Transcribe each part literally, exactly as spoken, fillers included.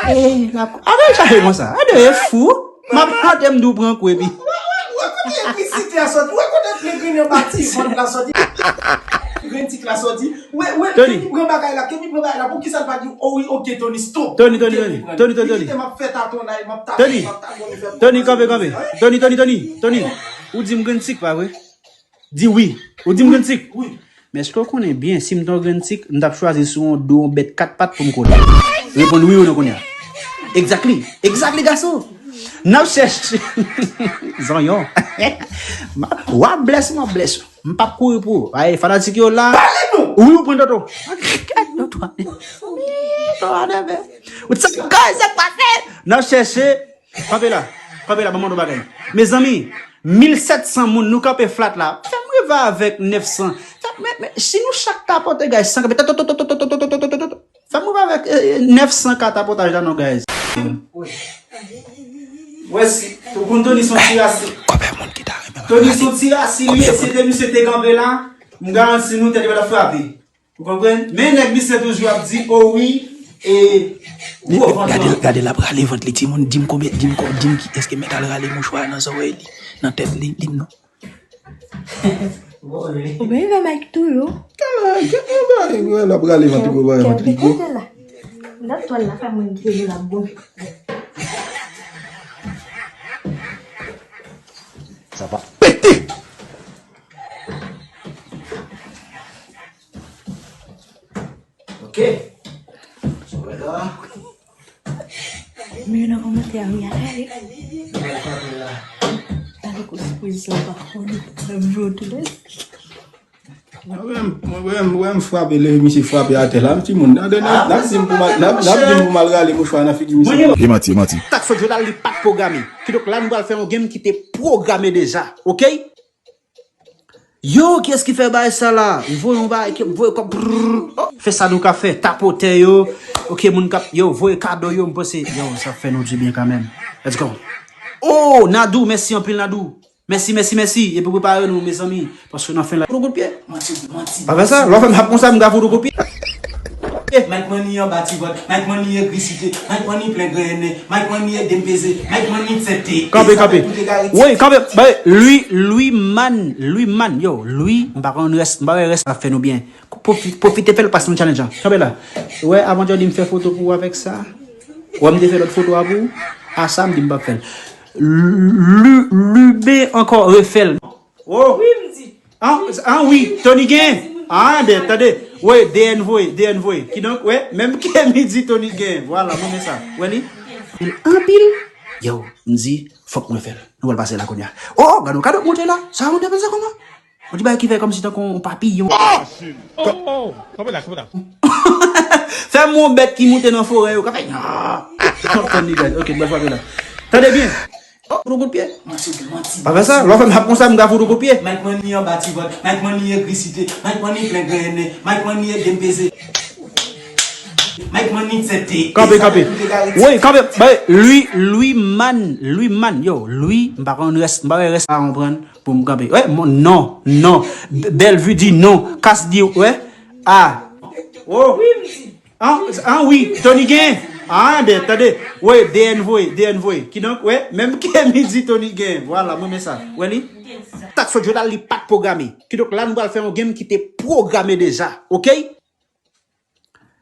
Eh, la, avè l chache konsa. Ade, e fou. M ap tande m di w pran kou epi. Wè, wè, wè kote elektrisite a sòti. Wè kote plen grenn anba ti vant la sòti. Grenn tik la sòti. Wè, wè, Tony. Kemi pran bagay la, Kemi pran bagay la. Poukisa l pa di, "Oh wi, ok, Tony, stop." Tony, Tony, Kemi Tony. Pran. Tony, Tony, Li Tony. Kite m ap fè tatonnay, m ap tape, Tony. M ap tape, m ap tape. Tony, kanpe, kanpe. Tony, Tony, Tony, Tony. Ou di m grenn tik, pa vre? Di wi. Ou di m grenn tik? Wi. Men èske w konnen byen, si m te yon grenn tik, m t ap chwazi sou yon do yon bèt kat pat pou m kole? Reponn wi ou non kounye a. Exactly. Exactly, gason. N ap chèche. Zanyon. W ap blès, m ap blès. M p ap kouri pou ou. Ay, fanatik yo la. Pale nou! Wi, ou pran toto. Gad non, twa. Twa nève. Ou sa, guys, sa k pase? N ap chèche. Kanpe la. Kanpe la, ban m mande w bagay. Mezanmi, mil sèt san moun, nou kanpe flat la. Fè m rive avèk nèf san. Fè, men, men, si nou chak tapote, guys, san kanpe. Fè m rive avèk, eh, nèf san ka tapotaj la non, guys. Wè si, tou konn Tony son ti rasi. Konbyen moun ki ta renmen Tony son ti rasi, li, si te misye te kanpe la, m garanti nou tèt li pa t ap frape. Ou konprann? Men nèg misye toujou ap di, "Oh wi, e, gwo vant gade, lan." Gade l ap rale vant li, timoun, di m konbyen, di m kon, di m ki, èske mèt al rale mouchwa nan zòrèy li, nan tèt li, li non. Ou byen vè Mike tou yo. Kèl, kèl, kèl, l ap rale vant li, gwo bagay vant li, gwo. Kèl, kèl la. Lòt twal la, pa mwen ki te la bon. Sa pa pete! Ok. So, la. Men nan kòmantè a, wi, a, ale. Gade kòmantè la. Ale kou sipriz la pa fò, li ap jwe tou lè. Mwen, mwen, mwen, mwen frape, leve misye frape atè la, timoun. N ap, n ap, n ap di m pou mal, n ap, n ap di m pou mal rale mouchwa nan figi misye. E manti, e manti. Sa k fèt jodi a, li pa t pwograme. Kidonk la, nou pral fè yon game ki te pwograme deja, ok? Yo, kiyès ki fè bagay sa la? M voye yon bagay, ki voye kòb, brrr. Oh, fè sa nou ka fè, tapotè yo. Ok, moun k ap, yo, voye kado yo, m panse, yo, sa fè nou dibyen kanmenm. Let's go. Oh, Nadou, mèsi anpil, Nadou. Mèsi, mèsi, mèsi. Epi prepare nou, mezanmi. Paske nan fen la, foudokoutpye. Manti, manti. Pa fè sa, lè w fè m ap konsa, m ka foudokoutpye. Mike Money anba ti vant, Mike Money egri site, Mike Money plen grenn nen, Mike Money ede m peze, Mike Money tète. Kanpe, kanpe. Wi, kanpe. Bay, Louis, Louis Man, Louis Man, yo, Louis, m pa konn rès, m pa wè rès la fè nou byen. Pwofi-, pwofite fè l pas nan challenge an. Kanpe la. Wè, avan jodi m fè foto pou ou avèk sa. Wè, m te fè lòt foto a pou ou. A sa, m di m p ap fè l. Lu-, Lube ankò refè l. Oh. Wi, m di. An, an, wi, Tony gen. An, ben, tande. Wi, D N voye, D N voye. Kidonk, wi, menm Kemi di Tony gen. Vwala, mwen men sa. Wè li? Anpil. Yo, m di, fòk mwen fè l. Nou pral pase la kounye a. Oh, gade yon kado k monte la. Sa monte konsa kòman? On dirait ki fè kòmsi tankou yon papiyon. Oh, oh, kanpe la, kanpe la. Fè m yon bèt ki moute nan forè yo, k ap fè nyan. Tande, guys. Ok, m pral frape la. Tande byen. Oh, nou kout pye. Pa fè sa. Lè w fè m ap konsa, m ka fout ou kout pye. Mike Money anba ti vant. Mike Money egri site. Mike Money plen grenn nen. Mike Money ede m peze. Mike Money tète. Kanpe, kanpe. Wi, kanpe. Bay, Louis, Louis Man, Louis Man. Yo, Louis, m pa konn rès, m pa wè rès la konprann. Pou m kanpe. Wè, mon, non, non. B-, Bellevue di non. Kas di, wè. A. Oh. Wi, m di. An, an, wi, Tony gen. An, ben, tande. Wè, D N voye, D N voye. Kidonk, wè, menm Kemi di Tony gen. Vwala, mwen men sa. Wè li? Sa k fèt jodi a, li pa t pwograme. Kidonk, la, nou pral fè yon game ki te pwograme deja. Ok?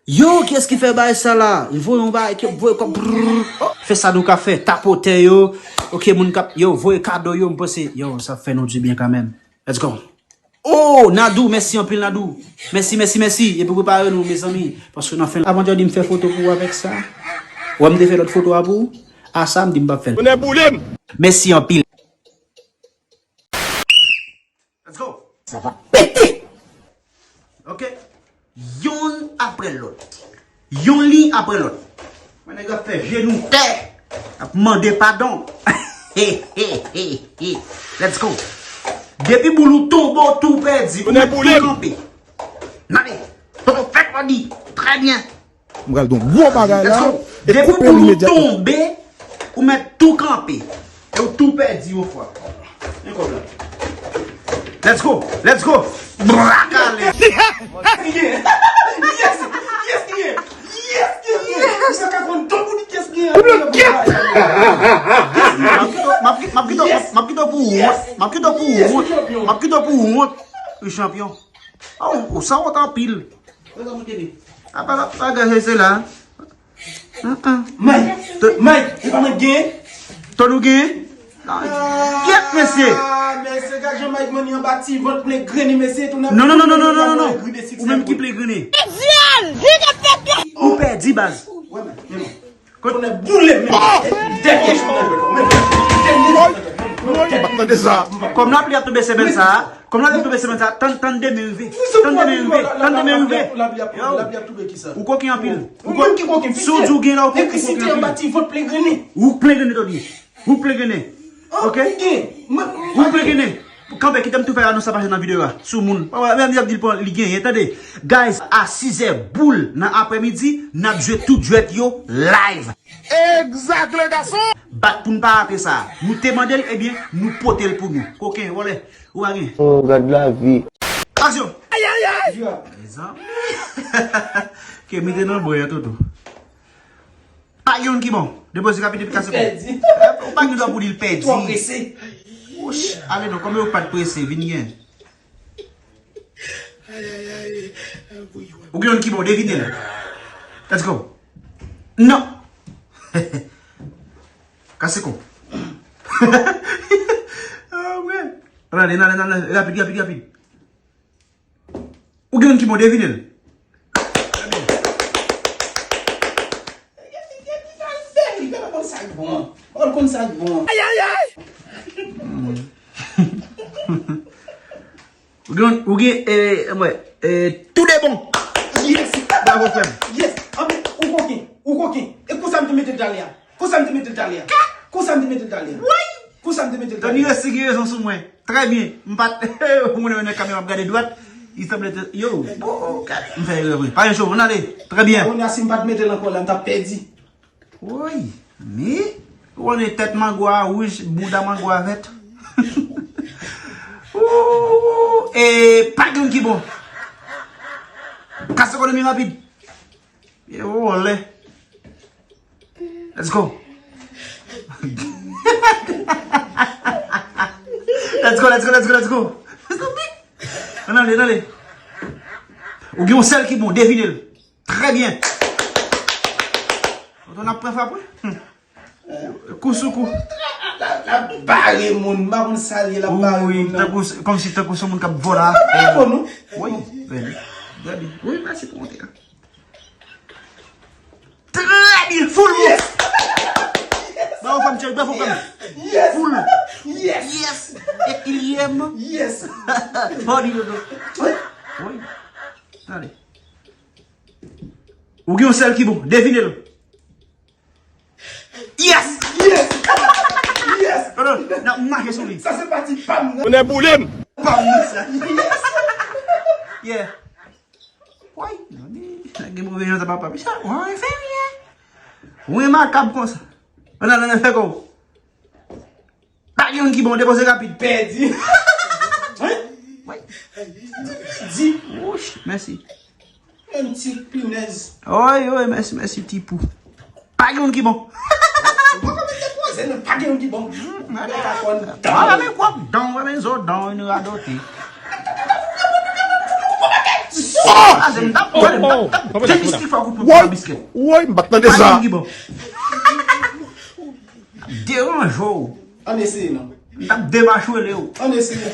Yo, kiyès ki fè bagay sa la? Voye yon bagay ki voye kòb. Brrr. Oh, fè sa nou ka fè. Tapotè yo. Ok, moun k ap, yo, voye kado yo, m panse, yo, sa fè nou dibyen kanmenm. Let's go. Oh, Nadou, mèsi anpil, Nadou. Mèsi, mèsi, mèsi. Epi prepare nou, mezanmi. Paske nan fen, avan jodi m fè foto pou ou avèk sa. Wè, m te fè lòt foto a pou ou. A sa, m di m p ap fè l. Tonnè boule m. Mèsi anpil. Let's go. Sa va pete. Ok. Youn apre lòt. Yon liy apre lòt. Mwen nèg ap fè jenou tè. Ap mande padon. Let's go. Depi boul ou tonbe, ou tou pèdi. Ou mèt tou kanpe. Nade. Toto fèt pa di. Trè byen. M pral don gwo bagay la. Let's go. Depi boul ou tonbe, ou mèt tou kanpe. E ou tou pèdi yon fwa. Men kòb la. Let's go. Let's go. Brakale. Yes. Yes, yes, yes, yes. Yes, yes, yes. Ou pa ka konn tan pou li M ap kite w pou wont. M ap kite w pou wont. M ap kite w pou wont. Wi, chanpyon. Ou sanwont anpil. Apa bagay se la? Mike, Mike, se pa mwen gen. Kèt mesye. Mesye, gad jan Mike Money anba ti vant plen grennen mesye. Non, non, non, non, non, non, non. Ou menm ki plen grennen. Ou pèdi baz. Konnen boule men. Dènye jou nan men. Dènye jou nan men. Kòm lapli ap tonbe semèn sa a, kòm lapli ap tonbe semèn sa a, tann tann demen rive. Tann demen rive. Tann demen rive. Ou koken anpil. Si w di w gen la, ou koken anpil. Ou plen grennen, Tony. Ou plen grennen. Oke? Ou plen grennen. Kanpe, kite m tou fè anons sa pase nan videyo a. Sou moun. Menm y ap di l pran, li genyen, tande. Guys, a sizè boul nan aprèmidi, n ap jwe tout jwèt yo live. Egzak, le gason! Bat pou n pa rate sa. Nou te mande l, ebyen, nou pote l pou nou. Koken, vòlè. Ou pa gen. Oh, gad lavi. Aksyon! Ayayay! Mezanmi. Ke mete nan bwè an, Toto. Pa gen youn ki bon. Depoze rapid epi kase kou. Pèdi. Ou pa gen dwa pou di l pèdi. Twò prese. Wouch, ale non, kòm yo pa t prese, vin gen. Ou gen youn ki bon, devine l. Let's go. Non. Kase kou. Ah, ouais. Ann ale, ann ale, ann ale. Rapid, rapid, rapid. Ou gen youn ki bon, devine l. Li pa konn sa k bon. Ou konn sa k bon. Ayayay! Ou gen, ou gen, eh, mwen, eh, tou de bon. Yes! Bravo, frè m. Yes! Anben, ou koken, ou koken. E konsa m te mete l talè a. Konsa m te mete l talè a. Konsa m te mete l talè a. Konsa m te mete l talè a. Tony Westy gen rezon sou mwen. Trè byen. M pa t, ou konnen nèg kamera ap gade dwat. Li sanble te, yo, oh, oh, m fè erè vre. Pa gen cho, ann ale. Trè byen. Kounye a, si m pa t mete l ankò la, m t ap pèdi. Woy, men, ou konnen tèt mango a wouj, bouda mango a vèt. Ooh, e pa gen ki bon. Kase ekonomi rapid. E wole. Let's go. Let's go, let's go, let's go, let's go. Ann ale, ann ale. Ou gen yon sèl ki bon, devine l. Trè byen. Tonton ap pran frap, wi. Hmm. Kou sou kou. L ap bare moun, m pa konn sa l ye, l ap bare moun nan. Tankou, kòmsi tankou se yon moun k ap vòlè afè. Wi, bèl. Gade. Wi, mèsi pou monte a. Trè byen, full move. Yes! Bravo, fanm, bravo, fanm. Yes! Full. Yes! Yes! Ekilyèm. Yes! Body, dodo. Wi. Wi. Gade. Ou gen yon sèl ki bon, devine l. Yes! Yes! Yes! Non, non, n ap mache sou li. Sa se pati pa m nan. Konnen boule m. Pa m nan sa. Yes! Yeah. Woy, nèg gen move jan sa papa. Misye, woy, fè byen. Woy, makab konsa. Ann al, ann al, fè kò w. Pa gen youn ki bon, depoze rapid. Pèdi. Wi. Pèdi. Wouch, mèsi. Yon ti pinèz. Oy, oy, mèsi, mèsi, ti pou. Pa gen youn ki bon. Ou pa ka mete poze, non, pa gen youn ki bon. Mwen pa konn dan. Mwen pa men kwòk dan, mwen pa men zo dan, nou radote. Ah, se m t ap, m t ap, m t ap, te mistik fò kout pou biskèt. Woy, m pa t tande sa. Pa gen youn ki bon. Deranje w. Ann eseye non. M t ap demachwele w. Ann eseye.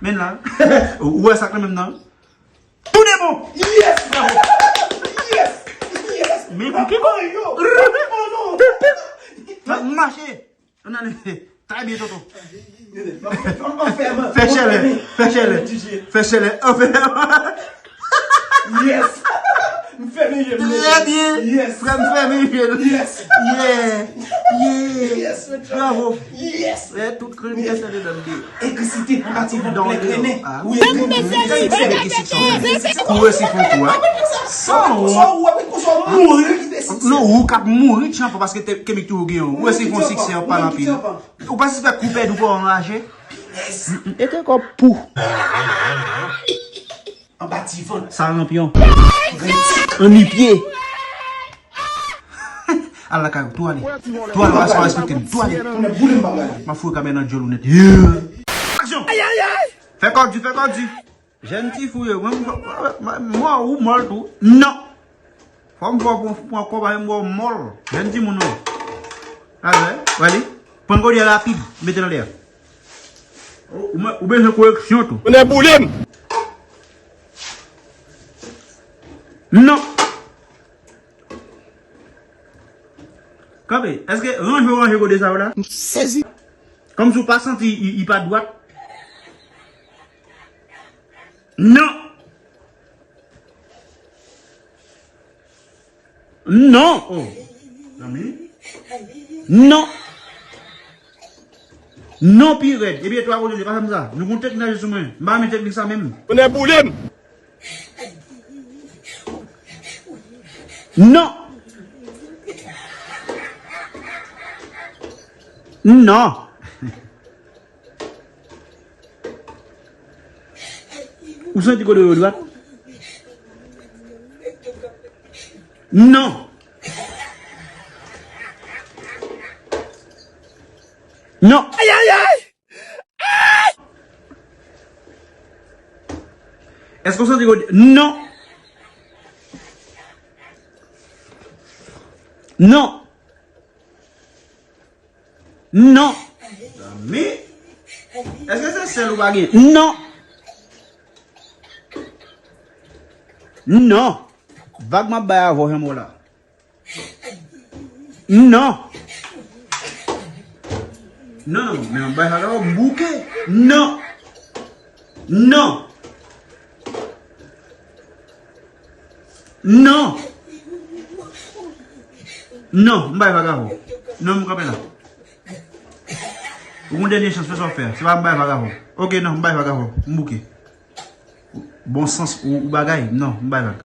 Men la. Ou wè sa kanmenm nan? Tou de bon. Yes, bravo. Yes. Yes. Men pou ki bon? Yo. Pip, pip. N ap mache. Ann ale. Trè byen, tonton. Fè chèlè. Fè chèlè. Fè chèlè. Anfè. Yes. M fèmen je m. Trè byen. Yes. Frè m fèmen je l. Yes. Yeah. Yeah. Yes, mesye. Bravo. Yes. Eh, tout krim ki sède dan de. Ekrisite, pati vant plen grennen. Wi, ekrisite. Ou resi fon kou a. Sa ou ap konsa ou mouri ki te siksè. Non, ou k ap mouri tchanpan paske te kemik toujou gen yon. Ou resi fon siksè an pale anpil. Ou pa sispèk kou pèdi ou pa anraje. E te kò pou. Anba divan. Sa ranpyon. Anni pye. Al lakay ou, tou ale. Tou ale, w a respekte m. Tou ale. M ap foure kamera nan djòl ou nèt. Yeah. Aksyon! Fè kò di, fè kò di. Jèn ti fou yo, mwen, mwen, mwen, mwen, ou mòl tou. Non. Fò m fò pou, pou ankò pa menm wè w mòl. Jèn timoun ou ye. Alè, wè li. Pran gòdye a rapid, mete nan lè a. Ou, ou, ou bezwen koreksyon tou. Tonnè boule m! Non. Kanpe, èske ranje w ranje gòdye sa yo la? M sezi. Kòmsi w pa santi i, i pa dwat? Non. Non. Oh. Zanmi. Non. Non pi rèd. Ebyen, twa kote, pa fè m sa. Nou gon teknik sou mwen. M pa renmen teknik sa menm. Tonnè boule m. Non. Non. Ou santi kote yo dwat? Non. Non. Ay, ay, ay! Èske w santi kote? Non. Non. Non. Zanmi. Èske se sèl ou pa gen? Non. Non. Vag m ap bay avè w, janm wè w la. Non. Non, non, men m bay vag avè w, m bouke. Non. Non. Non. Non, m bay vag avè w. Non, m kanpe la. Ou gon dènye chans, fè sa w fè. Se pa m bay vag avè w. Oke, non, m bay vag avè w. M bouke. Bon sans, ou, ou bagay. Non, m bay vag.